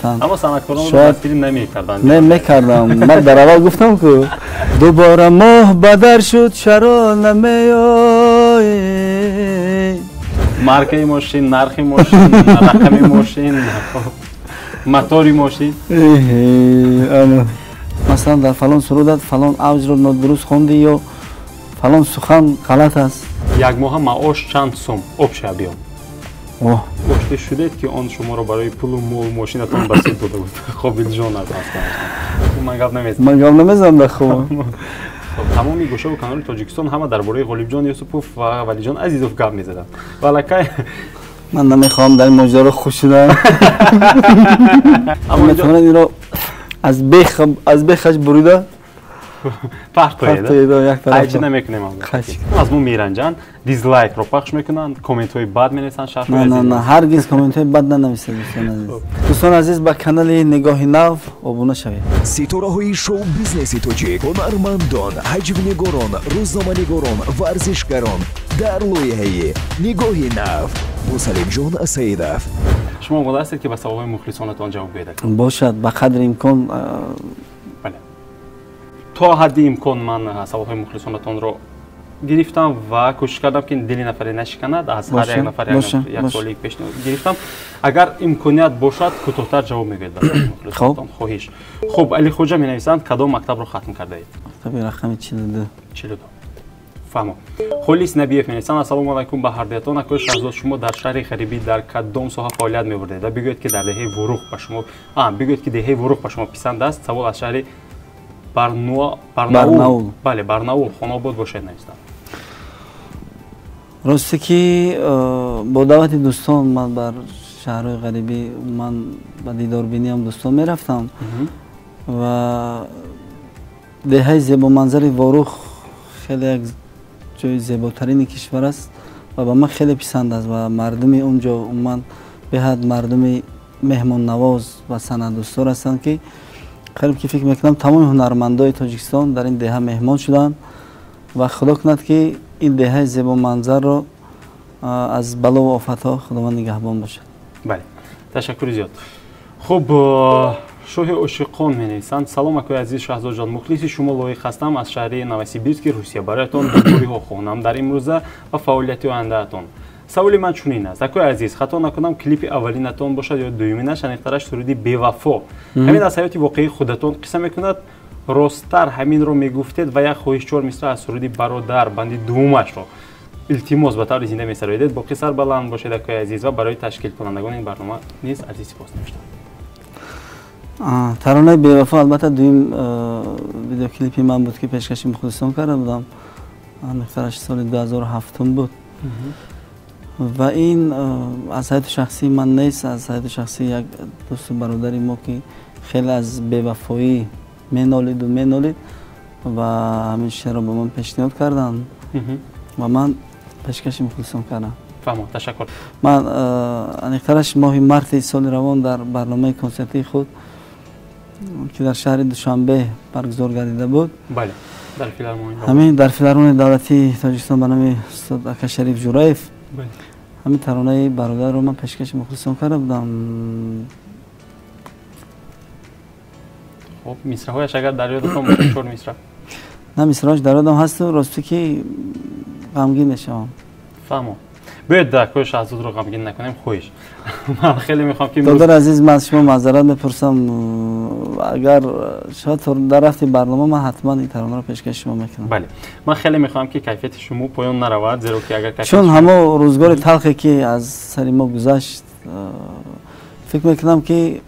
Аммо санъаткоронро дастгирӣ намекарданд. Не, мекардам. Ман дар аввал гуфтам, ку дубора моҳ бадар шуд, чаро намеоӣ? Маркаи мошин, нархи мошин, рақами мошин, мотори мошин. Масалан, дар фалон сурудат фалон авҷро нодуруст хонди ё фалон сухан ғалат аст. Як моҳа маош чанд сум общий объём? Ошти шудед, ки он шуморо барои пулу мол мошинатон ба суд дода буд? Қобилҷон аст. Ман гап намезанам. Ман гап намезанам дар хоб. Тамоми гӯшаву канори Тоҷикистон ҳама дар бораи Ғолибҷон Юсупов ва Валиҷон Азизов гап мезаданд ва аллакай Ман намехоҳам дар ин моҷаро хуш шудам. Метавонад инро аз бехаш бурида партоед. Қайчи намекунем. Аз мо меранҷанд, дизлайкро пахш мекунанд, комментҳои бад менависанд. Шарҳ на, ҳаргиз комментҳои бад нанависед, дӯстони азиз. Дӯстони азиз, ба канали Нигоҳи нав обуна шавед. Ситораҳои шоу-бизнеси тоҷик, ҳунармандон, ҳаҷвнигорон, рӯзноманигорон, варзишгарон дар лоиҳаи Нигоҳи нав бо Салимҷон Саидов. Шумо омода ҳастед, ки ба саволҳои мухлисонатон ҷавоб гӯед? Бошад, ба қадри имкон. То ҳадди имкон ман саволҳои мухлисонатонро гирифтам ва кӯшиш кардам, ки дили нафаре нашиканад. Аз ҳар як нафар як суоли пешниҳод гирифтам. Агар имконият бошад, кӯтоҳтар ҷавоб мегӯед ба мухлисонатон, хоҳиш. Хуб, Алихоҷа менависанд: кадом мактабро хатм кардаед? Мактаби рақами 42. 42, фаҳмо. Холис Набиев менависанд: ассалому алайкум ба ҳардуятон, акои Шаҳзод, шумо дар шаҳри ғарибӣ дар кадом соҳа фаъолият мебурдед? Ва бигӯед, ки дар деҳаи Вурух ба шумо, бигӯед, ки деҳаи Вурух ба шумо писанд аст. Савол аз шаҳри Барнаул. Бале, Барнаул, хонобод бошед, навистам. Росте ки бо даъвати дӯстон ман бар шаҳрҳои ғарибӣ, ман ба дидорбиниам дӯстон мерафтам ва деҳаи зебоманзари Ворух хеле як ҷои зеботарини кишвар аст ва ба ман хеле писанд аст ва мардуми он ҷо умуман беҳад мардуми меҳмоннавоз ва санъатдӯстдор ҳастанд, ки қариб ки фикр мекунам, тамоми ҳунармандои Тоҷикистон дар ин деҳа меҳмон шуданд ва худо кунад, ки ин деҳаи зебоманзарро аз балову офатҳо Худованд нигаҳбон бошад. Бале, ташаккури зиёд. Хуб, Шоҳи ошиқон менависанд: салом, акои азиз Шаҳзодҷон, мухлиси шумо лоиқ ҳастам аз шаҳри Новосибирски, Русия. Бароятон дубориҳо хонам дар имрӯза ва фаъолияти ояндаатон. Саволи ман чунин аст, акои азиз: хато накунам, клипи аввалинатон бошад ё дуюминаш, аниқтараш суруди Бевафо, ҳамин аз ҳаёти воқеии худатон қисса мекунад? Росттар ҳаминро мегуфтед. Ва як хоҳиш: чор мисра аз суруди Бародар, банди дуввумашро, илтимос, ба таври зинда месароидед. Боқӣ сарбаланд бошед, акои азиз, ва барои ташкилкунандагони ин барнома низ арзи сипос, навиштам. Таронаи Бевафо албатта дуюм видеоклипи ман буд, ки пешкаши мухлисон карда будам. Аниқтараш соли 2007 буд ва ин аз ҳаёти шахсии ман нест, аз ҳаёти шахсии як дӯсту бародари мо, ки хеле аз бевафоӣ менолиду менолид ва ҳамин шеърро ба ман пешниҳод карданд ва ман пешкаши мухлисон кардам. Фаҳмо, ташаккур. Ман аниқтараш моҳи марти соли равон дар барномаи консертии худ, ки дар шаҳри Душанбе баргузор гардида буд, бале, дар филармония, ҳамин дар филармонияи давлатии Тоҷикистон ба номи устод ака Шариф Ҷураев, ҳамин таронаи Бародарро ман пешкаши мухлисон карда будам. Хуб, мисраҳояш агар дар ёдатон бошад, чор мисра. На, мисраҳояш дар ёдам ҳасту росте ки ғамгин мешавам. Фаҳмо. Биёед, акои Шаҳзодро ғамгин накунем, хоҳиш. Ман хеле мехоҳам, ки Додари азиз, ман аз шумо маъзарат мепурсам. Агар шояд дар рафти барнома ман ҳатман ин таронаро пешкаши шумо мекунам. Бале, ман хеле мехоҳам, ки кайфияти шумо поён наравад, зеро ки агар чун ҳамо рӯзгори талхе, ки аз сари мо гузашт, фикр мекунам, ки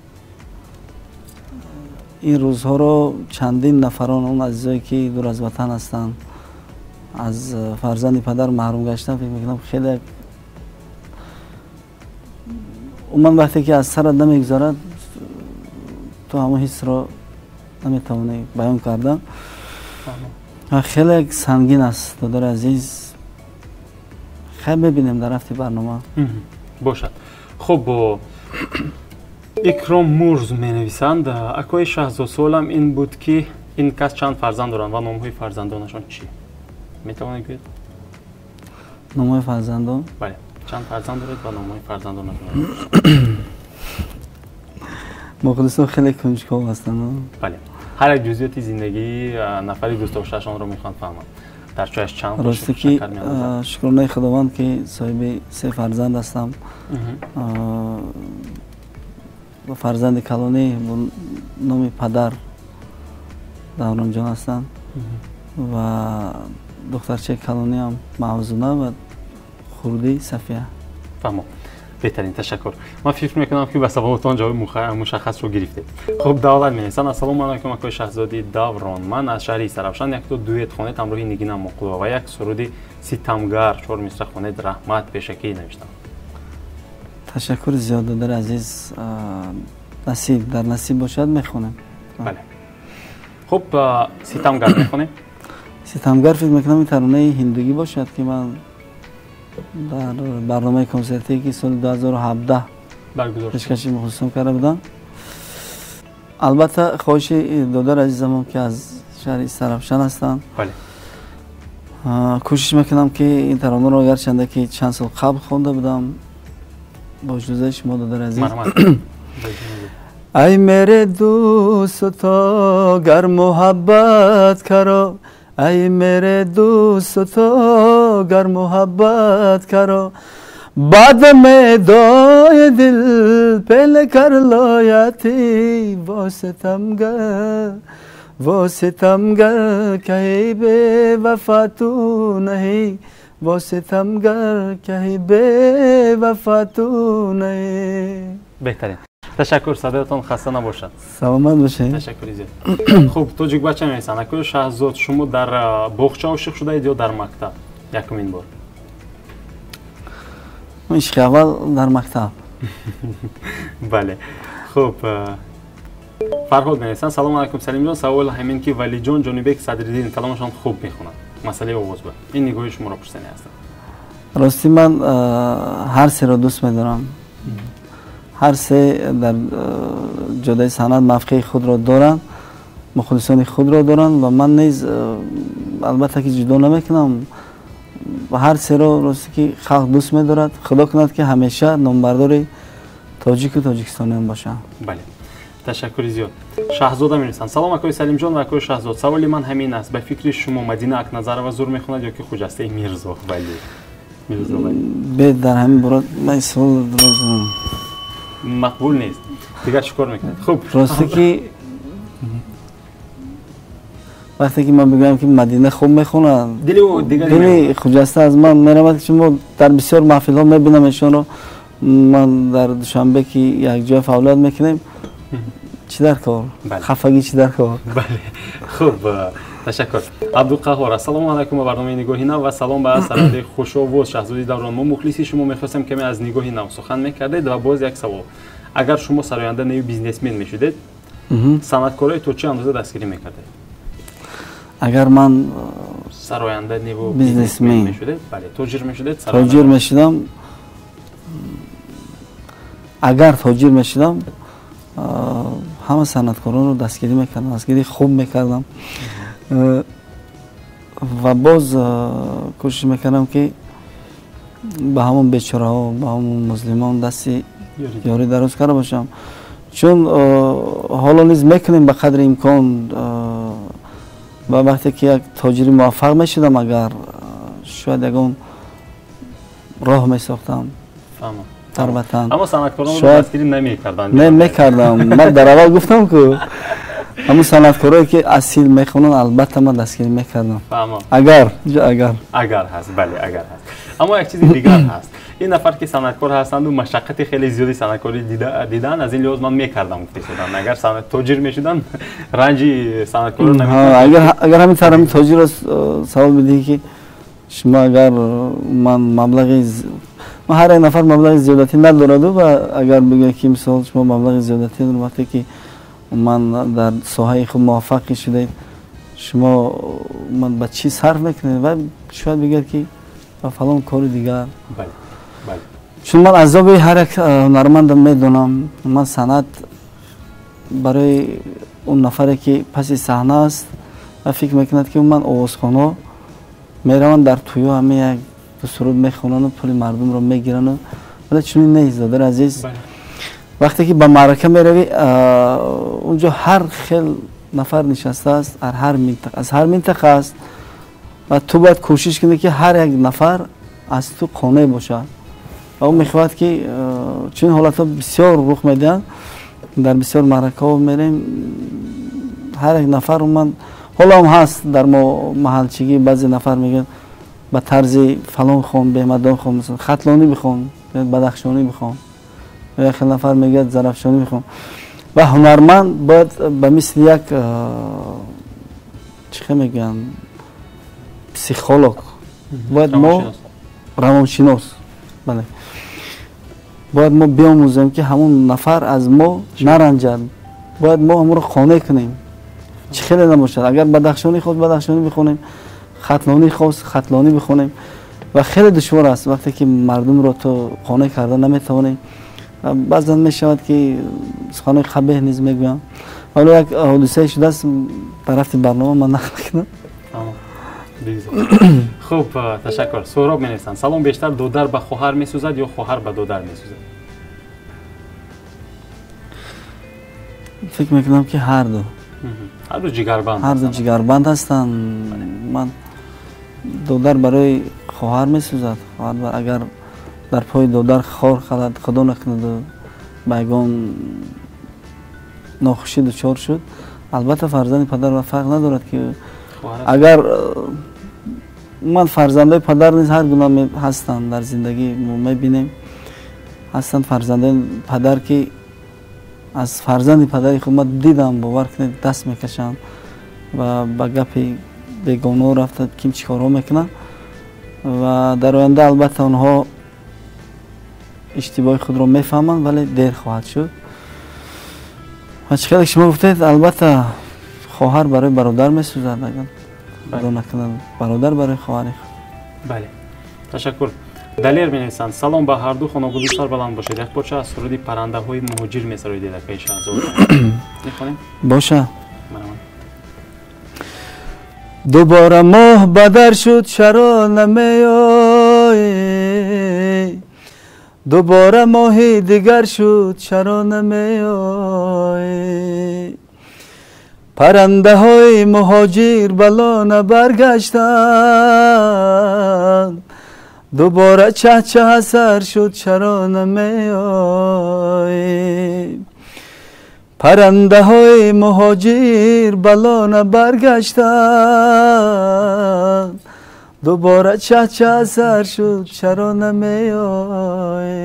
ин рӯзҳоро чандин нафарон, он азизое, ки дур аз ватан ҳастанд, аз фарзанди падар маҳрум гаштан, фикр мекунам, хеле умуман вақте ки аз сарат намегузарад, ту ҳамон ҳиссро наметавонӣ баён кардан. Хеле сангин аст, додари азиз. Хеле мебинем дар рафти барнома. Бошад. Хуб, Икром Мурз менависанд: акои Шаҳзод, суолам ин буд, ки ин кас чанд фарзанд доранд ва номҳои фарзандонашон чӣ? Метавонед гӯед? Номҳои фарзандон? Бале, чанд фарзанд доред ва номҳои фарзандонатон? Мухлисон хеле кунҷков ҳастанд. Бале, ҳар як ҷузъиёти зиндагии нафари дӯстдоштаашонро мехоҳанд фаҳманд. Дар чояш чанд росте ки шукронаи Худованд, ки соҳиби се фарзанд ҳастам. Фарзанди калонӣ бо номи падар Давронҷон ҳастанд ва духтарчаи калониам Мавзуна ва хурдӣ Сафия. Фаҳмом, беҳтарин, ташаккур. Ман фикр мекунам, ки ба саволотон ҷавоби мушаххасро гирифтед. Хуб, Давлат менависанд: ассалому алайкум, акои Шаҳзоди Даврон, ман аз шаҳри Истаравшан, якто дуэт хонед ҳамроҳи Нигина Моқулова ва як суруди Ситамгар чор мисра хонед, раҳмат пешакӣ навиштам. Ташаккури зиёд, додари азиз. Насиб, дар насиб бошад, мехонем. Бале, хуб, Ситамгар мехонем. Ситамгар, фикр мекунам, ин таронаи ҳиндугӣ бошад, ки ман дар барномаи консертие, ки соли 2017 пешкаши мухлисон карда будам. Албатта, хоҳиши додари азизамон, ки аз шаҳри Истаравшан ҳастанд, кӯшиш мекунам, ки ин таронаро, гарчанде ки чанд сол қабл хонда будам, бо иҷозаи шумо, додари азиз. Ай мере дӯсто, гар муҳаббат каро, ай мере дӯсто, гар муҳаббат каро, баъд медои дил пел кар лояти, во ситамгар, во ситамгар, каҳи бевафа ту наҳӣ, во ситамгар, каҳи бевафа ту наҳӣ. Беҳтарин, ташаккур, садоятон хаста набошад. Саломат бошед. Ташаккури зиёд. Хуб, Тоҷикбача менависанд: акои Шаҳзод, шумо дар боғча ошиқ шудаед ё дар мактаб якумин бор? Ишқи аввал дар мактаб. Бале. Хуб, Фарҳод менависанд: салому алайкум, Салимҷон, савол ҳамин ки Валиҷон, Ҷонибек, Садриддин каломашон хуб мехонанд, масъалаи овоз ба ин нигоҳи шуморо пурсани ҳастам. Ростӣ, ман ҳар серо дӯст медорам. Ҳар се дар ҷодаи санъат мавқеи худро доранд, мухлисони худро доранд ва ман низ албатта ки ҷудо намекунам ҳар серо. Росте ки халқ дӯст медорад. Худо кунад, ки ҳамеша номбардори тоҷику тоҷикистониён бошанд. Бале, ташаккури зиёд. Шаҳзода менависанд: салом, акои Салимҷон ва акои Шаҳзод, саволи ман ҳамин аст: ба фикри шумо Мадина Акназарова зур мехонад ё ки Хуҷастаи Мирзо Валӣ? Бе, дар ҳамин бора ман савол мақбул нест, дигар чӣ кор мекунед? Хуб. Росте ки вақте ки ман бигӯям, ки Мадина хуб мехонад, дили Хуҷаста аз ман меравад. Ки мо дар бисёр маҳфилҳо мебинам эшонро, ман дар Душанбе ки якҷоя фаъолият мекунем. Чӣ дар кор, хафагӣ чӣ дар кор? Бале, хуб, ташаккур. Абдуқаҳор: ассалому алайкум ба барномаи Нигоҳи нав ва салом ба сарояндаи хушовоз Шаҳзоди Даврон. Мо мухлиси шумо, мехостем каме аз Нигоҳи нав сухан мекардед. Ва боз як савол: агар шумо сароянда нею бизнесмен мешудед, санъаткорое то чӣ андоза дастгирӣ мекардед? Агар ман сароянда неву бизнесмен мешудед, бале, тоҷир мешудед. Тоҷир мешудам, агар тоҷир мешудам, ҳама санъаткоронро дастгирӣ мекардам, дастгирии хуб мекардам ва боз кӯшиш мекардам, ки ба ҳамон бечораҳо, ба ҳамон музлимон дасти ёрӣ дароз карда бошам, чун ҳоло низ мекунем ба қадри имкон. Ва вақте ки як тоҷири муваффақ мешудам, агар шояд ягон роҳ месохтам дар ватан. Аммо санъаткоронро дастгирӣ намекарданд? Не, мекардам. Ман дар аввал гуфтам, ку ҳамун санъаткорое ки асил мехонанд, албатта ман дастгирӣ мекардам. Агар, агар. Агар ҳаст, бале, агар ҳаст. Аммо як чизи дигар ҳаст: ин нафар ки санъаткор ҳастанду машаққати хеле зиёди санъаткорӣ дидаанд, аз ин лиҳоз ман мекардам гуфта шуданд. Агар тоҷир мешуданд, ранҷи санъаткорро. Агар ҳамин тавр ҳамин тоҷирро савол бидиҳӣ, ки шумо агар ман маблағи, ҳар як нафар маблағи зиёдатӣ надораду, ва агар бигӯяд, ки мисол шумо маблағи зиёдатӣ, вақте ки ман дар соҳаи худ муваффақ шудаед, шумо ман ба чӣ сарф мекунед, ва шояд бигӯяд, ки ба фалон кори дигар. Чун ман азоби ҳар як ҳунармандам медонам. Ман санъат барои он нафаре, ки паси саҳна аст ва фикр мекунад, ки ман овозхонҳо мераванд дар тӯё, ҳама як ду суруд мехонанду пули мардумро мегирану, вале чунин нест, додари азиз. Вақте ки ба маърака меравӣ, унҷо ҳар хел нафар нишастааст, аз ҳар минтақа аст ва ту бояд кӯшиш кунӣ, ки ҳар як нафар аз ту қонеъ бошад. Ва ӯ мехоҳад, ки чунин ҳолатҳо бисёр рух медиҳанд. Дар бисёр маъракаҳо мерем, ҳар як нафар умуман ҳоло ҳам ҳаст дар мо маҳалчигӣ, баъзе нафар мегӯянд ба тарзи фалон хон, беҳмадон хон, масалан хатлонӣ бихон, бадахшонӣ бихон, як хел нафар мегӯяд зарафшонӣ бихон. Ва ҳунарманд бояд ба мисли як чӣ хел мегӯянд, психолог бояд мо, равоншинос, бале, бояд мо биомӯзем, ки ҳамон нафар аз мо наранҷад, бояд мо ҳамонро қонеъ кунем, чӣ хеле набошад. Агар бадахшонӣ хост, бадахшонӣ бихонем, хатлонӣ хост, хатлонӣ бихонем. Ва хеле душвор аст вақте ки мардумро ту қонеъ карда наметавонӣ. Баъзан мешавад, ки суханои қабеҳ низ мегӯям. Ҳоло як ҳодисае шудааст дар рафти барнома, ман нақл мекунам. Хуб, ташаккур. Суҳроб менависанд: салом, бештар додар ба хоҳар месӯзад ё хоҳар ба додар месӯзад? Фикр мекунам, ки ҳарду. Ҳарду ҷигарбанд. Ҳарду ҷигарбанд ҳастанд. Ман додар барои хоҳар месӯзад. Хоҳар агар дар пои додар хор халад, худо накунад, ба ягон нохушӣ дучор шуд, албатта фарзанди падар ва фарқ надорад, ки агар ман фарзандои падар низ ҳар гуна ҳастанд, дар зиндагӣ мо мебинем, ҳастанд фарзандои падар, ки аз фарзанди падари худ ман дидам, бовар кунед, даст мекашанд ва ба гапи бегонао рафта ким чӣ корҳо мекунанд. Ва дар оянда албатта онҳо иштибоҳи худро мефаҳманд, вале дер хоҳад шуд. Ва чӣ хеле шумо гуфтед, албатта хоҳар барои бародар месӯзад, агар худо накунад, бародар барои хоҳари худ. Бале, ташаккур. Далер менависанд: салом ба ҳарду, хонагулу сарбаланд бошед. Як порча аз суруди паррандаҳои муҳоҷир месароидед, акаи Шаҳзод. Мехонем? Боша. Дубора моҳ бадар шуд, чаро намеоӣ? Дубора моҳи дигар шуд, чаро намеоӣ? Паррандаҳои муҳоҷир ба лона баргаштанд, дубора чаҳчаҳа сар шуд, чаро намеоӣ? Паррандаҳои муҳоҷир ба лона баргаштанд, дубора чаҳчаҳа сар шуд, чаро намеоӣ?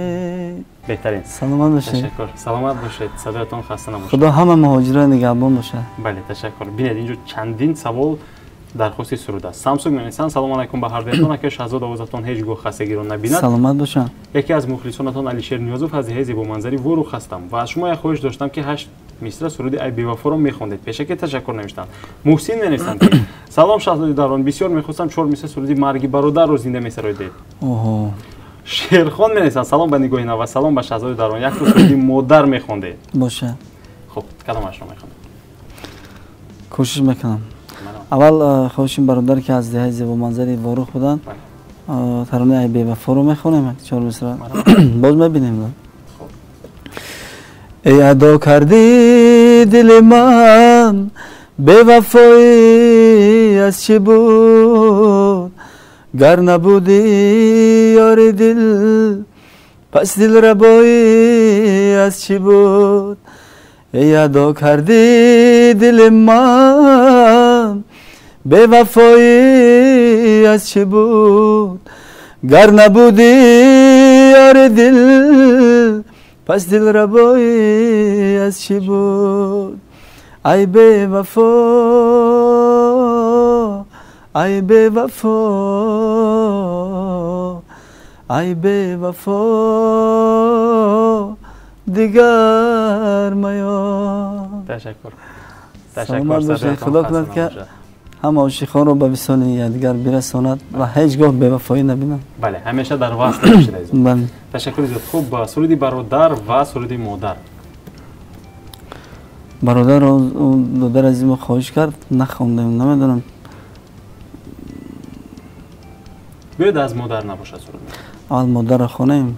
Беҳтарин. Саломат бошед. Ташаккур, саломат бошед, садоятон хаста набошад. Худо ҳама муҳоҷиро нигаҳбон бошад. Бале, ташаккур. Бинед, инҷо чандин савол дархости суруд аст. Самсунг менависанд: салому алайкум ба ҳардуятон, акаи Шаҳзод, овозатон ҳеҷ гоҳ хастагиро набинад. Саломат бошанд. Яке аз мухлисонатон Алишер Ниёзов аз деҳаи зебоманзари Ворух ҳастам ва аз шумо як хоҳиш доштам, ки 8 мисра суруди ай бевафоро мехондед. Пешакӣ ташаккур навиштанд. Муҳсин менависанд, ки салом, Шаҳзоди Даврон, бисёр мехостам 4 мисра суруди марги бародарро зинда месароидед. Шерхон менависанд: салом ба нигоҳи нав ва салом ба Шаҳзоди Даврон, як суруди модар мехондед. Бошад. Хуб, кадомашро мехонед? Кӯшиш мекунам. Аввал хоҳишим бародар, ки аз деҳаи зебоманзари Ворух буданд, таронаи ай бевафоро мехонем, 4 мисра, боз мебинем. Эй адо кардӣ дили ман, бевафоӣ аз чӣ буд? Гар набудӣ ёри дил, пас дилрабоӣ аз чӣ буд? Эй адо кардӣ дили ман, бевафоӣ аз чӣ буд? Гар набудӣ ёри дил, пас дилрабоӣ аз чӣ буд? Ай бевафо, ай бевафо, ай бевафо, дигар маё. Ташаккур. Саломат бошед. Худо кунад, ки ҳама ошиқонро ба висоли якдигар бирасонад ва ҳеҷ гоҳ бевафоӣ набинанд. Бале, ҳамеша дар васл бошед, азизон. Ташаккури зиёд. Хуб, суруди бародар ва суруди модар. Бародарро додар аз мо хоҳиш кард, нахондем, намедонам. Биёед, аз модар набошад суруд. Аввал модарро хонем.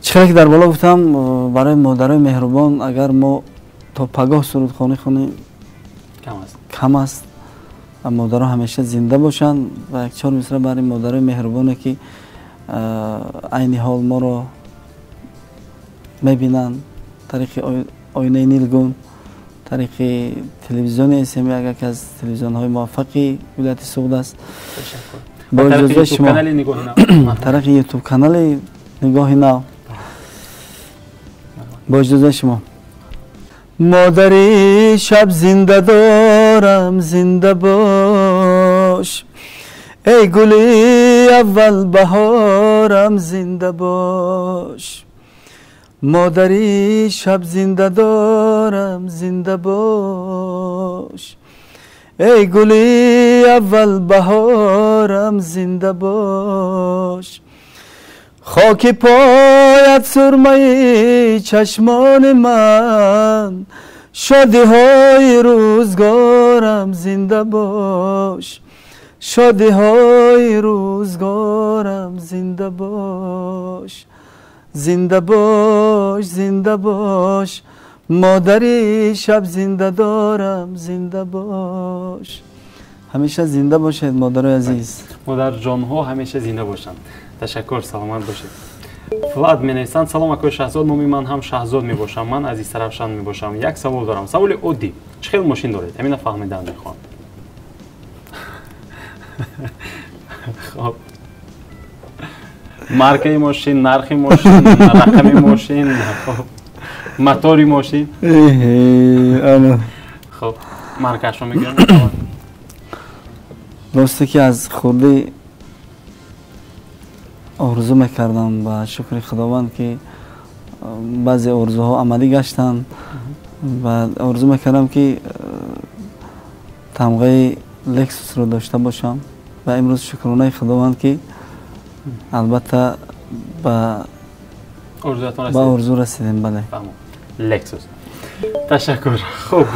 Чӣ хеле ки дар боло гуфтам, барои модарои меҳрубон агар мо то пагоҳ сурудхонӣ хонем кам аст. Ва модаро ҳамеша зинда бошанд ва як чор мисра барои модарои меҳрубоне ки айни ҳол моро мебинанд тариқи оинаи нилгун, тариқи телевизиони СМ, яке аз телевизионҳои муваффақи вилояти Суғд аст. Бо иҷозаи шумо тариқи ютуб канали Нигоҳи нав. Бо иҷозаи шумо. Модари шаб зинда дорам, зинда бош, эй гули аввал баҳорам, зинда бош. Модари шаб зинда дорам, зинда бош, эй гули аввал баҳорам, зинда бош. Хоки поят сурмаи чашмони ман, шодиҳои рӯзгорам, зинда бош. Шодиҳои рӯзгорам, зинда бош. Зинда бош, зинда бош, модари шаб зинда дорам, зинда бош. Ҳамеша зинда бошед, модарои азиз. Модарҷонҳо ҳамеша зинда бошанд. Ташаккур, саломат бошед. Влад менависанд: салом акои Шаҳзод, номи ман ҳам Шаҳзод мебошам, ман аз Истаравшан мебошам. Як савол дорам, саволи оддӣ. Чӣ хел мошин доред? Ҳамина фаҳмидан мехоҳам. Хоб, маркаи мошин, нархи мошин, рақами мошин, мотори мошин. Хоб, маркаашро мегӯям. Росте ки аз хурдӣ орзу мекардам ба шукри Худованд ки баъзе орзуҳо амалӣ гаштанд ва орзу мекардам ки тамғаи Лексусро дошта бошам ва имрӯз шукронаи Худованд ки албатта ба орзу расидем. Бале, Лексус. Ташаккур. Хуб,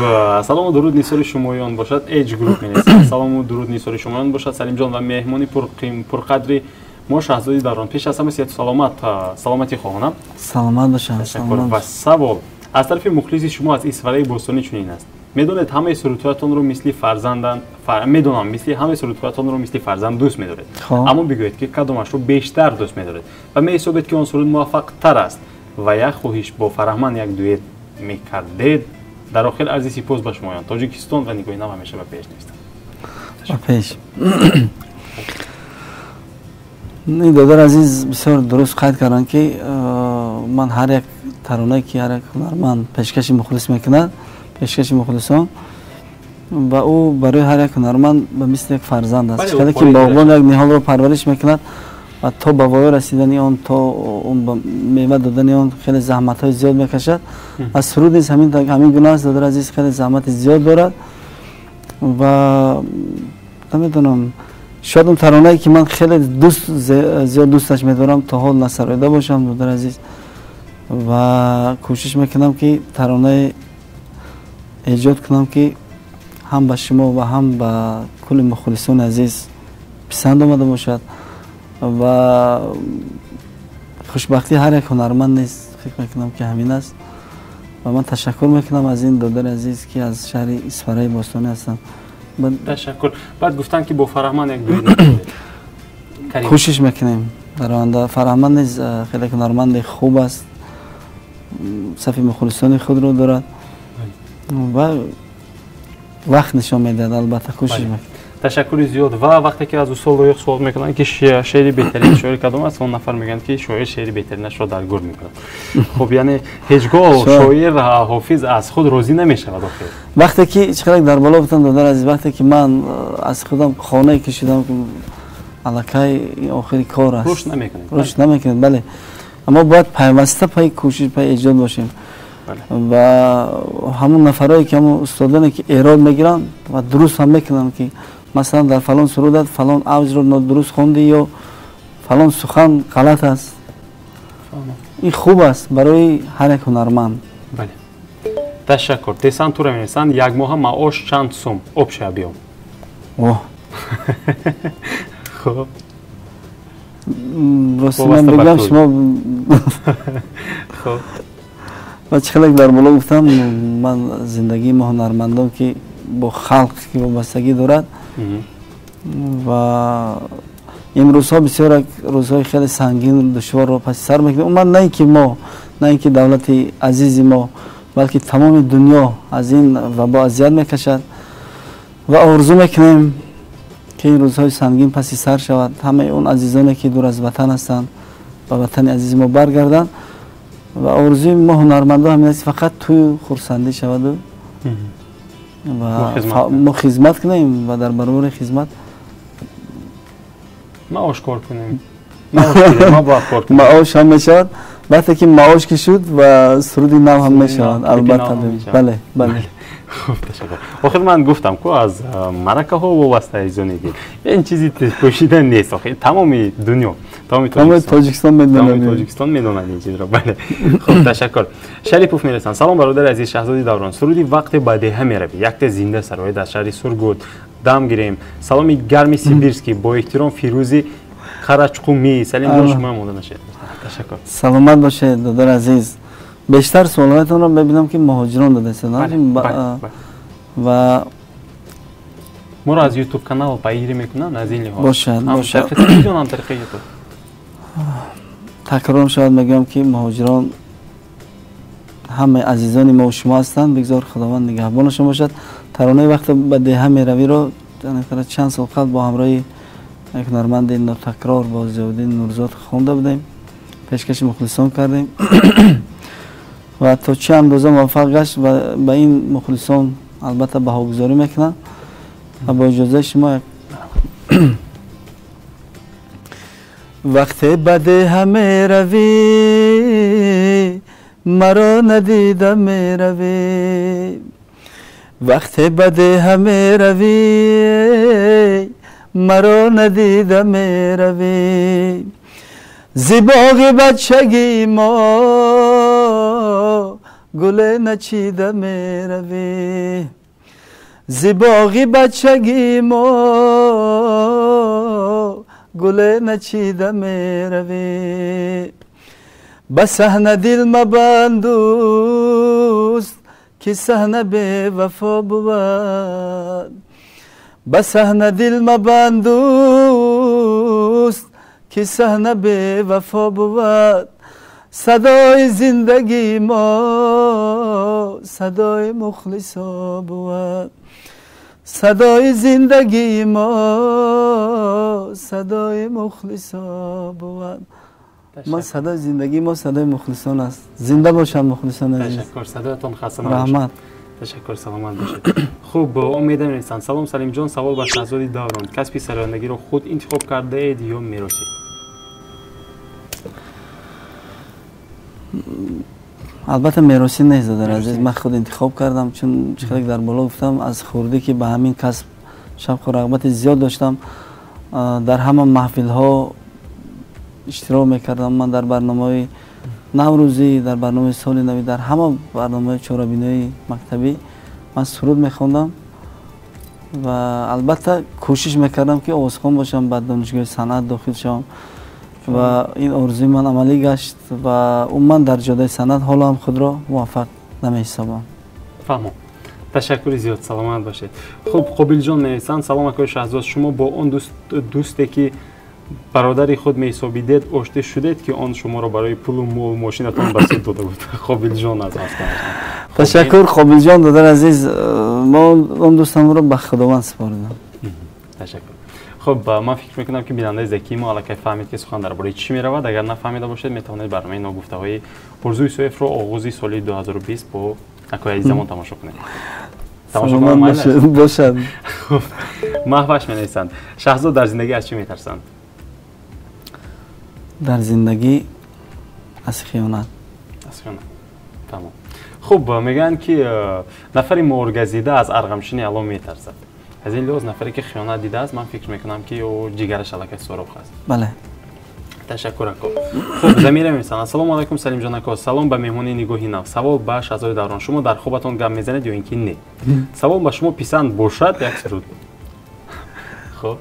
салому дуруд нисори шумоён бошад. Эҷ груп менависад: салому дуруд нисори шумоён бошад, Салимҷон ва меҳмони пурқадри мо Шаҳзоди Даврон. Пеш аз ҳама сиҳату саломат, саломатӣ хоҳонам. Саломат бошанд. Ташаккур. Ва савол аз тарафи мухлиси шумо аз Исфараи бостонӣ чунин аст: медонед ҳамаи сурудҳоятонро мисли фарзандан, медонам мисли ҳамаи сурудҳоятонро мисли фарзанд дӯст медоред, аммо бигӯед ки кадомашро бештар дӯст медоред ва меҳисобед ки он суруд муваффақтар аст ва як хоҳиш бо Фараҳманд як дуэт мекардед. Дар охир арзи сипос ба шумоён. Тоҷикистон ва Нигоҳи нав ҳамеша ба пеш нестанд. Ба пеш. Ин додар азиз бисёр дуруст қайд карданд ки ман ҳар як таронае ки ҳар як ҳунарманд пешкаши мухлис мекунад, пешкаши мухлисон, ва ӯ барои ҳар як ҳунарманд ба мисли як фарзанд аст. Чӣ ки боғбон як ниҳолро парвариш мекунад ва то ба воя расидани он, то он ба мева додани он хеле заҳматҳои зиёд мекашад. Ва суруд низ ҳамин гуна аст, додар азиз, хеле заҳмати зиёд дорад ва намедонам, шояд он таронае ки ман хеле зиёд дӯсташ медорам то ҳол насароида бошам, додар азиз, ва кӯшиш мекунам ки таронае эҷод кунам ки ҳам ба шумо ва ҳам ба кулли мухлисони азиз писанд омада бошад. Ва хушбахтии ҳар як ҳунарманд низ фикр мекунам ки ҳамин аст. Ва ман ташаккур мекунам аз ин додари азиз ки аз шаҳри Исфараи бостонӣ ҳастанд. Ташаккур. Баъд гуфтанд ки бо Фараҳманд як дуэт мекунед. Кӯшиш мекунем дар оянда. Фараҳманд низ хеле ҳунарманди хуб аст, сафи мухлисони худро дорад ва вақт нишон медиҳад, албатта кӯшиш мекунем. Ташаккури зиёд. Ва вақте ки аз устод Лоиқ суол мекунанд ки шеъри беҳтарини шоир кадом аст, он нафар мегӯянд ки шоир шеъри беҳтаринашро дар гур мекунад. Хуб, яъне ҳеҷ гоҳ шоир Ҳофиз аз худ розӣ намешавад охир. Вақте ки чӣ қадар дар боло гуфтам, додар азиз, вақте ки ман аз худам хонае кашидам, аллакай охири кор аст. Рушд намекунед. Рушд намекунед, бале. Аммо бояд пайваста пай кӯшиш, пай эҷод бошем. Ва ҳамон нафарое ки ҳамон устодоне ки эрод мегиранд ва дуруст ҳам мекунанд ки масалан дар фалон сурудат фалон авҷро нодуруст хонди ё фалон сухан ғалат аст. Ин хуб аст барои ҳар як ҳунарманд. Бале. Ташаккур. Десантура менависанд: як моҳа маош чанд сум? Общий объем. Оҳ. Хуб. Рости ман бигӯям шумо хуб ва чӣ хеле дар боло гуфтам, ман зиндагии мо ҳунармандон ки бо халқ ки вобастагӣ дорад ва имрӯзҳо бисёр рӯзҳои хеле сангин душворро паси сар мекунем. Умуман на ин ки мо, на ин ки давлати азизи мо, балки тамоми дунё аз ин вабо азият мекашад ва орзу мекунем ки ин рӯзҳои сангин паси сар шавад, ҳамаи он азизоне ки дур аз ватан ҳастанд ба ватани азизи мо баргарданд ва орзуи мо ҳунармандон ҳамин аст, фақат тӯю хурсандӣ шаваду ва мо хизмат кунем ва дар баробари хизмат маош кор кунем, маош ҳам мешавад. Вақте ки маош ки шуд ва суруди нав ҳам мешавад, албатта. Бале, бале. Хуб, ташаккур. Охир ман гуфтам ку аз маъракаҳо вобаста азизони дил, ин чизи пӯшида нест. Охир тамоми дунё, тамоми Тоҷикистон медонад, Тоҷикистон медонад ин чизро. Бале. Хуб, ташаккур. Шарипов мерасанд. Салом бародари азиз Шаҳзоди Даврон. Суруди вақте ба деҳа меравӣ, якте зинда сарояд аз шаҳри Сургут. Дам гирем. Саломи гарми сибирский бо эҳтиром Фирӯзи Қарачқумӣ. Салимҷон, шумо ҳам омода нашед. Ташаккур. Саломат бошед, додари азиз. Бештар суолҳоятонро мебинам ки муҳоҷирон додаистанд ва моро аз ютуб канал пайгирӣ мекунанд аз ин лиҳоз. Бошад, бошад. Телевизион ҳам тариқи ютуб. Такрор шавад, мегӯям ки муҳоҷирон ҳамаи азизони мо шумо ҳастанд, бигзор Худованд нигаҳбонашон бошад. Таронаи вақте ба деҳа меравиро чанд сол қабл бо ҳамроҳи як ҳунарманди нотакрор бо Зиёддин Нурзод хонда будем, пешкаши мухлисон кардем ва то чӣ андоза муваффақ гашт ва ба ин мухлисон албатта баҳогузорӣ мекунанд ва бо иҷозаи шумо вақте ба деҳа меравӣ маро надида меравӣ, вақте ба деҳа меравӣ маро надида меравӣ, зи боғи бачагии мо гуле начида меравӣ, зи боғи бачагии мо гуле начида меравӣ, ба саҳна дил мабанд дӯст ки саҳна бевафо бувад, ба саҳна дил мабанд дӯст ки саҳна бевафо бувад, садои зиндагии мо садои мухлисо бувад, садои зиндагии мо садои мухлисо бувад. Ма садои зиндагии мо садои мухлисон аст. Зинда бошанд мухлисон азиз. Ташаккур, садоятон хаста набошад. Раҳмат. Ташаккур, саломат бошед. Хуб, умеда менависанд. Салом Салимҷон, савол ба Шаҳзоди Даврон. Касби сарояндагиро худ интихоб кардаед ё меросӣ? Албатта меросӣ нест, додари азиз. Ман худ интихоб кардам, чун хеле дар боло гуфтам, аз хурдӣ ки ба ҳамин касб шавқу рағбати зиёд доштам, дар ҳама маҳфилҳо иштирок мекардам. Ман дар барномаҳои наврӯзӣ, дар барномаи соли навӣ, дар ҳама барномаҳои чорабиниҳои мактабӣ ман суруд мехондам ва албатта кӯшиш мекардам ки овозхон бошам, ба донишгоҳи санъат дохил шавам ва ин орзуи ман амалӣ гашт ва умуман дар ҷодаи санъат ҳоло ҳам худро муваффақ намеҳисобам. Фаҳмом. Ташаккури зиёд, саломат бошед. Хуб, Қобилҷон менависанд. Салом акои Шаҳзод, шумо бо он дӯсте ки бародари худ меҳисобидед оштӣ шудед ки он шуморо барои пулу мол мошинатон ба суд дода буд? Қобилҷон аз Москва. Ташаккур Қобилҷон, додари азиз. Мо он дӯстамро ба Худованд супоридам. Ташаккур. Хуб, ман фикр мекунам ки бинандаи закии мо аллакай фаҳмид ки сухан дар бораи чӣ меравад. Агар нафаҳмида бошед, метавонед барномаи ногуфтаҳои Орзу Исоевро оғози соли 2020 бо акои азизамон тамошо кунед. Тамошо бошад. Хуб, Маҳваш менависанд. Шаҳзод дар зиндагӣ аз чӣ метарсанд? Дар зиндагӣ аз хиёнат. Аз хиёнат. Тамом. Хуб, мегӯянд ки нафари моргазида аз арғамшини ало метарсад. Аз ин лиҳоз нафаре ки хиёнат дидааст, ман фикр мекунам ки ӯ ҷигараш аллакай сороқ аст. Бале. Ташаккур ако. Хуб, Замира менависанд. Ассалому алайкум Салимҷон ако. Салом ба меҳмони нигоҳи нав. Савол ба Шаҳзоди Даврон. Шумо дар хобатон гап мезанед ё ин ки не? Савол ба шумо писанд бошад, як суруд. Хуб.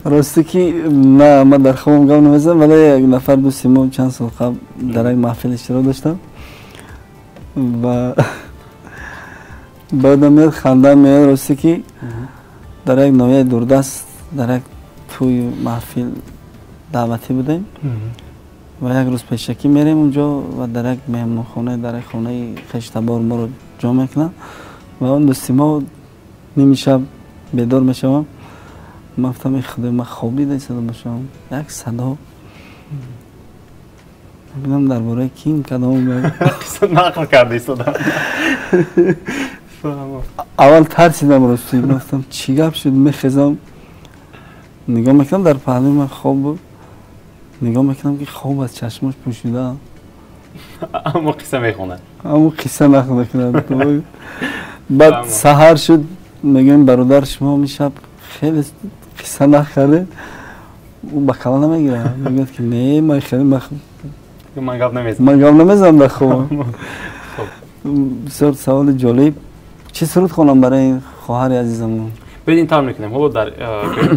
Рости ки на, ман дар хобам гап намезанам, вале як нафар дӯсти мо чанд сол қабл дар як маҳфил иштирок доштам ва баъдам меяд, ханда меяд. Рости ки дар як ноҳияи дурдаст дар як тӯи маҳфил даъватӣ будем ва як рӯз пешакӣ мерем унҷо ва дар як меҳмонхона, дар як хонаи хештабор моро ҷо мекунанд ва он дӯсти мо ними шаб бедор мешавам. Ман гуфтам, эй худои, ман хоб дида истода бошам, як садо бинам дар бораи ким кадом қисса нақл карда истода. Аввал тарсидам, рости гуфтам, чӣ гап шуд? Мехезам, нигоҳ мекунам, дар паҳлӯи ман хоб буд, нигоҳ мекунам ки хоб аз чашмош пӯшида, аммо қисса мехонад, аммо қисса нақл мекунад. Баъд саҳар шуд, мегӯем, бародар, шумо ҳамин шаб хеле қисса нақл кардед. Ӯ ба кала намегирад, мегӯяд ки не, ман хеле ман гап намезанам, ман гап намезанам дар хобам. Бисёр саволи ҷолиб. Чӣ суруд хонам барои хоҳари азизамон? Биёед, ин тавр мекунем. Ҳоло дар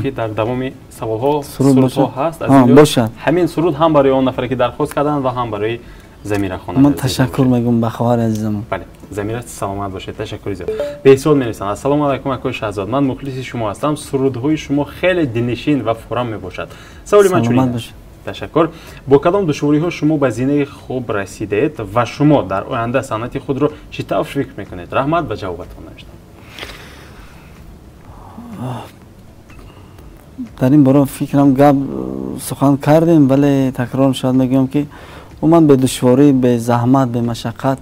ки дар давоми саволҳо сурудҳо ҳаст, бошад. Ҳамин суруд ҳам барои он нафаре ки дархост карданд ва ҳам барои Замира хонам. Ман ташаккур мегӯям ба хоҳари азизамон. Бале, Замира, саломат бошед, ташаккури зиёд. Беҳсод менависанд: ассалому алайкум, акои Шаҳзод, ман мухлиси шумо ҳастам, сурудҳои шумо хеле дилнишин ва фурам мебошад. Саволи ман чунин аст. Ташаккур. Бо кадом душвориҳо шумо ба зинаи хуб расидед ва шумо дар оянда санъати худро чӣ тавр фикр мекунед? Раҳмат ба ҷавобатон, навиштам. Дар ин бора фикрам гап сухан кардем, вале такрор шояд мегӯям ки ман бе душворӣ, бе заҳмат, бе машаққат,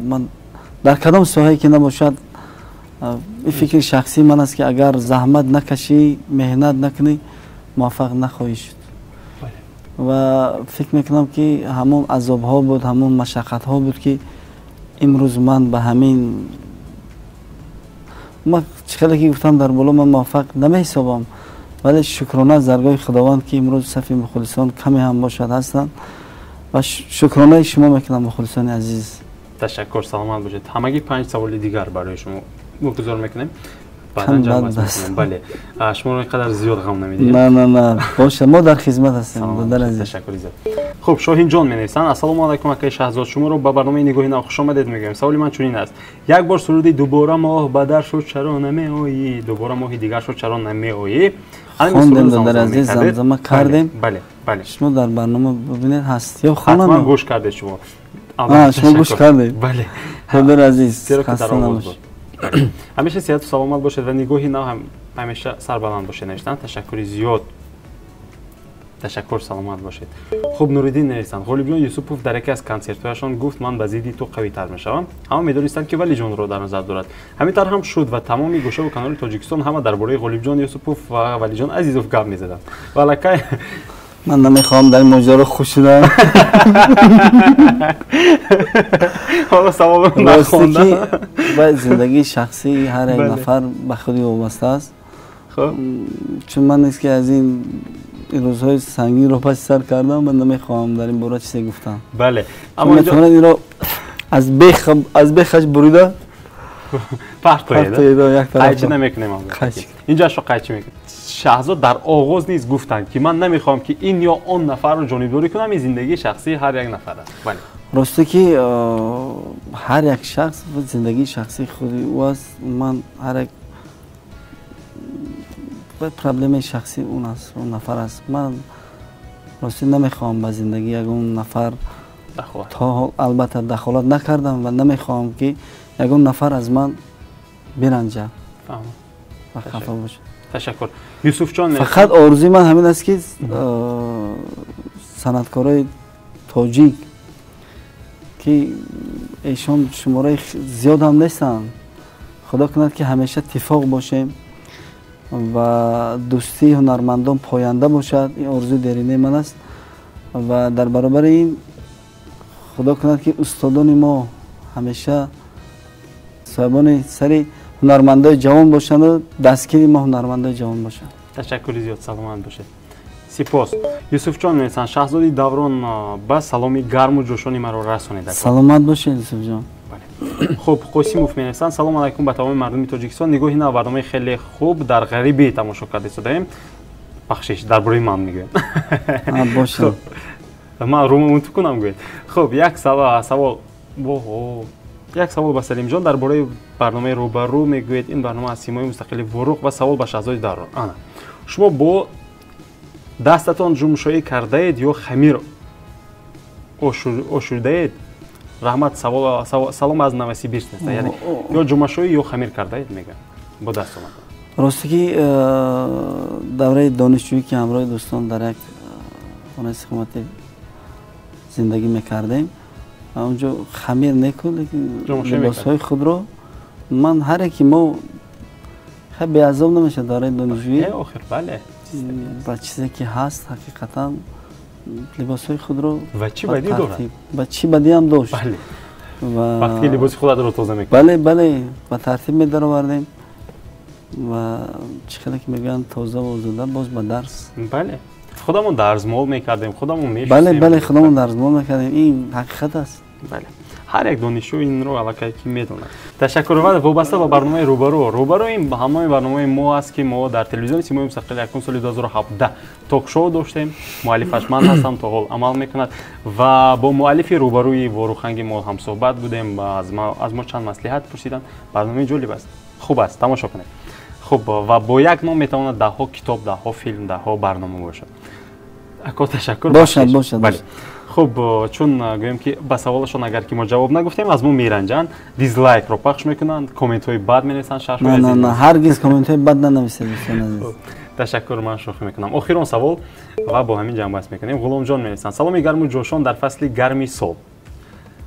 ман дар кадом соҳае ки набошад, ин фикри шахсии ман аст ки агар заҳмат накашӣ, меҳнат накунӣ, муваффақ нахоҳӣ шуд. Ва фикр мекунам ки ҳамон азобҳо буд, ҳамон машаққатҳо буд ки имрӯз ман ба ҳамин, ман чӣ хеле ки гуфтам дар боло, ман муваффақ намеҳисобам, вале шукрона аз даргоҳи худованд ки имрӯз сафи мухлисон каме ҳам бошад ҳастанд ва шукронаи шумо мекунам, мухлисони азиз. Ташаккур, саломат бошед. Ҳамагӣ 5 саволи дигар барои шумо гузор мекунем, баъдан ҷамъбаст мекунем. Бале, шуморо ин қадар зиёд ғам намедиҳем. На, на, на, бошад, мо дар хизмат ҳастем, додар азиз. Ташаккури зиёд. Хуб, Шоҳинҷон менависанд: ассалому алайкум, акаи Шаҳзод, шуморо ба барномаи Нигоҳи нав хушомадед мегӯем. Саволи ман чунин аст: як бор суруди дубора моҳ ба дар шуд, чаро намеоӣ, дубора моҳи дигар шуд, чаро намеоӣ? Хондем, додар азиз, замзама кардем. Бале, бале, шумо дар барнома бибинед, ҳаст ё хонам? Ҳатман гӯш кардед шумо. Шумо гӯш кардед? Бале. Додар азиз, хаста набошед. Ҳамеша сиҳату саломат бошед ва нигоҳи нав ҳамеша сарбаланд бошед, навиштанд. Ташаккури зиёд. Ташаккур, саломат бошед. Хуб, Нуриддин нависанд: Ғолибҷон Юсупов дар яке аз консертҳояшон гуфт, ман ба зидди ту қавитар мешавам. Ҳама медонистанд ки Валиҷонро дар назар дорад. Ҳамин тавр ҳам шуд ва тамоми гӯшаву канори Тоҷикистон ҳама дар бораи Ғолибҷон Юсупов ва Валиҷон Азизов гап мезаданд. Ва аллакай ман намехоҳам дар ин моҷаро хуш шудам. Ҳоло саволро нахондам. Ки зиндагии шахсии ҳар як нафар ба худи вобаста аст. Чун ман нест ки аз ин рӯзҳои сангинро паси сар кардам, ман намехоҳам дар ин бора чизе гуфтам. Бале, аммо метавонад инро аз бехаш бурида партоед. Қайчи намекунем, инҷоашро қайчи мекунем. Шаҳзод дар оғоз низ гуфтанд ки ман намехоҳам ки ин ё он нафарро ҷонибдорӣ кунам, ин зиндагии шахсии ҳар як нафар аст. Бале, росте ки ҳар як шахс зиндагии шахсии худи ӯ аст. Ман ҳар як проблемаи шахсии он аст, он нафар аст. Ман рости намехоҳам ба зиндагии ягон нафар то ҳол албатта дахолат накардам ва намехоҳам ки ягон нафар аз ман биранҷад ва хафа бошад. Ташаккур. Юсуфҷон, фақат орзуи ман ҳамин аст ки санъаткорои тоҷик ки эшон шумораи зиёд ҳам нестанд, худо кунад ки ҳамеша иттифоқ бошем ва дӯстии ҳунармандон поянда бошад. Ин орзуи деринаи ман аст ва дар баробари ин худо кунад ки устодони мо ҳамеша соҳибони сари ҳунармандои ҷавон бошанду дастгири мо ҳунармандои ҷавон бошанд. Ташаккури зиёд, саломат бошед. Сипос. Юсуфҷон менависанд: Шаҳзоди Даврон, ба саломи гарму ҷӯшони маро расонед. Саломат бошед, Юсуфҷон. Хуб, Қосимов менависанд: салом алайкум ба тамоми мардуми Тоҷикистон. Нигоҳи нав барномаи хеле хуб, дар ғарибӣ тамошо карда истодаем. Бахшиш, дар бораи ман мегӯям. Бошад. Ман рӯма унту кунам, гӯед. Хуб, як савол. Як савол ба Салимҷон дар бораи барномаи рӯбарӯ мегӯед. Ин барнома аз симои мустақили Воруқ ва савол ба Шаҳзоди Даврон. Ана, шумо бо дастатон ҷумшоӣ кардаед ё хамир ошудаед? Раҳмат, салом аз Новосибирск. Яъне ё ҷумашоӣ, ё хамир кардаед, мегӯям, бо даст омада. Росте ки давраи донишҷӯӣ, ки ҳамроҳи дӯстон дар як хонаи истиқоматӣ зиндагӣ мекардем, онҷо хамир некун, лекин либосҳои худро ман ҳар яки мо хеле беазоб намешавад давраи донишҷӯӣ. Охир, бале. Ба чизе ки ҳаст, ҳақиқатан либосҳои худро ва чӣ бадӣ дорад? Ба чӣ бадиам дошт? Вақте либоси худатро тоза мекунӣ. Бале, бале, ба тартиб медаровардем ва чӣ хеле ки мегӯянд, тоза ва озода боз ба дарс. Бале, худамон дарзмол мекардем, худамон мешустем. Бале, бале, худамон дарзмол мекардем, ин ҳақиқат аст. Бале, ҳар як донишҷӯ инро аллакай ки медонад. Ташаккур. Ва вобаста ба барномаи рӯбарӯ. Рӯбарӯ ин ҳамаи барномаи мо аст, ки мо дар телевизиони симои мустақил якум соли 2017 ток-шоу доштем. Муаллифаш ман ҳастам, то ҳол амал мекунад ва бо муаллифи рӯбарӯи Воруханги мо ҳамсӯҳбат будем. Аз мо чанд маслиҳат пурсиданд. Барномаи ҷолиб аст, хуб аст, тамошо кунед. Хуб, ва бо як ном метавонад даҳҳо китоб, даҳҳо филм, даҳҳо барнома бошад. Ако, ташаккур. Бошад, бошад. Хуб, чун гӯем ки ба саволашон агар ки мо ҷавоб нагуфтем, аз мо меранҷанд, дизлайкро пахш мекунанд, комментҳои бад менависанд. Шарҳ ҳаргиз комментҳои бад нанависед, дӯстони азиз. Ташаккур, ман шӯхӣ мекунам. Охирон савол ва бо ҳамин ҷамъбаст мекунем. Ғуломҷон менависанд: саломи гарму ҷӯшон дар фасли гарми сол.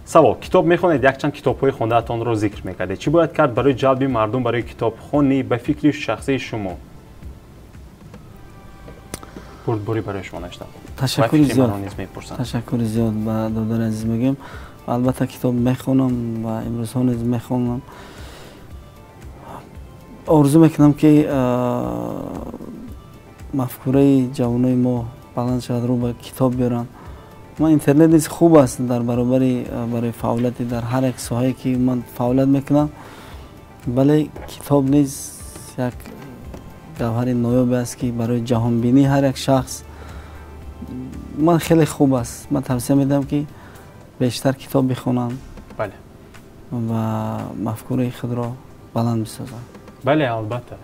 Савол: китоб мехонед, якчанд китобҳои хондаатонро зикр мекардед. Чӣ бояд кард барои ҷалби мардум барои китобхонӣ ба фикри шахсии шумо? Бурдборӣ барои шумо навиштам. Ташаккури зиёд, ташаккури зиёд ба додари азиз мегӯем. Албатта, китоб мехонам ва имрӯзҳо низ мехонам. Орзу мекунам, ки мафкураи ҷавонои мо баланд шавад, рӯ ба китоб биёранд. Ман интернет низ хуб аст дар баробари барои фаъолияти дар ҳар як соҳае ки ман фаъолият мекунам, вале китоб низ як гавҳари ноёбе аст, ки барои ҷаҳонбинии ҳар як шахс ман хеле хуб аст. Ман тавсия медиҳам, ки бештар китоб бихонанд ва мафкураи худро баланд бисозанд. Бале, албатта,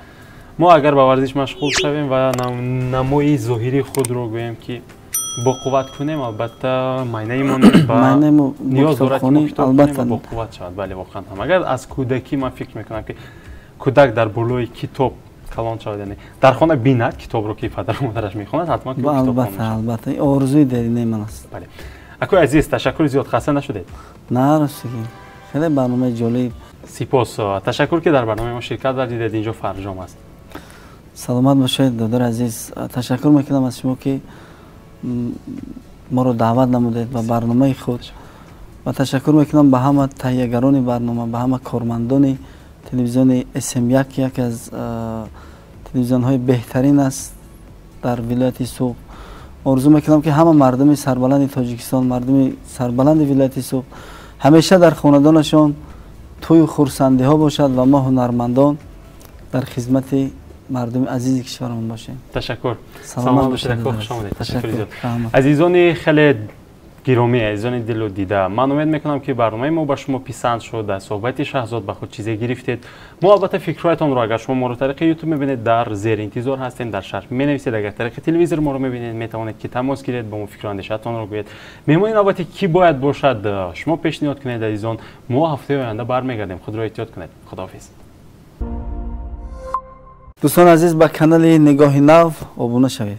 мо агар ба варзиш машғул шавем ва намои зоҳирии худро гӯем ки боқувват кунем, албатта майнаи мо ниёз дорад, ки китоб боқувват шавад. Бале, воқеан ҳам агар аз кӯдакӣ, ман фикр мекунам, ки кӯдак дар болои китоб калон шавад, яъне дар хона бинад китобро, ки падару модараш мехонад, ҳатман албатта, албатта, орзуи деринаи ман аст. Бале, акои азиз, ташаккури зиёд. Хаста нашудед? На, ростигӣ хеле барномаи ҷолиб. Сипос, ташаккур, ки дар барномаи мо ширкат варзидед. Инҷо фарҷом аст. Саломат бошед, додари азиз. Ташаккур мекунам аз шумо, ки моро даъват намудед ба барномаи худ, ва ташаккур мекунам ба ҳама таҳиягарони барнома, ба ҳама кормандони телевизиони СМ1, ки яке аз телевизионҳои беҳтарин аст дар вилояти Суғд. Орзу мекунам, ки ҳама мардуми сарбаланди Тоҷикистон, мардуми сарбаланди вилояти Суғд ҳамеша дар хонадонашон тӯю хурсандиҳо бошад ва мо, ҳунармандон, дар хизмати мардуми азизи кишварамон бошем. Ташаккур, саломат бошед, хуш омадед. Ташаккур зиёд. Азизони хеле гиромӣ, азизони дилу дида, ман умед мекунам, ки барномаи мо ба шумо писанд шуд, аз суҳбати Шаҳзод ба худ чизе гирифтед. Мо албатта фикрҳоятонро, агар шумо моро тариқи Ютуб мебинед, дар зер интизор ҳастем, дар шарҳ менависед. Агар тариқи телевизор моро мебинед, метавонед, ки тамос гиред, ба мо фикру андешаатонро гӯед. Меҳмони навбатӣ кӣ бояд бошад, шумо пешниҳод кунед. Азизон, мо ҳафтаи оянда бармегардем. Худро эҳтиёт кунед, худоҳофиз. Дӯстони азиз, ба канали Нигоҳи нав обуна шавед.